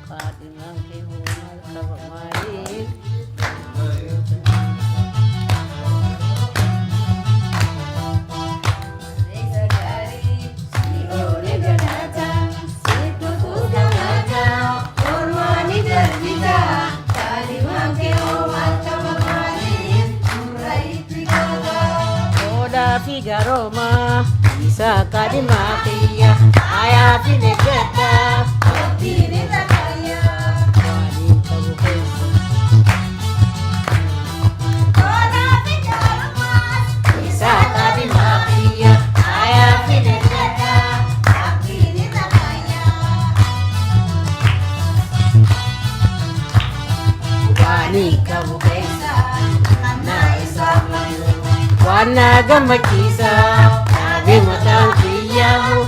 Kaadhimaan kee hoo maal qaba maaliif? Odaa fi garoomaa isaa kaadhimaa kiyya ayaa fi neggaddaa waaniin qabu keessa. Isaa kaadhimaa kiyya ayaa fi neggaddaa. Waaniin qabu keessa naa isaa malu waan na gammachiisa dhaabe mataan kiyyaa.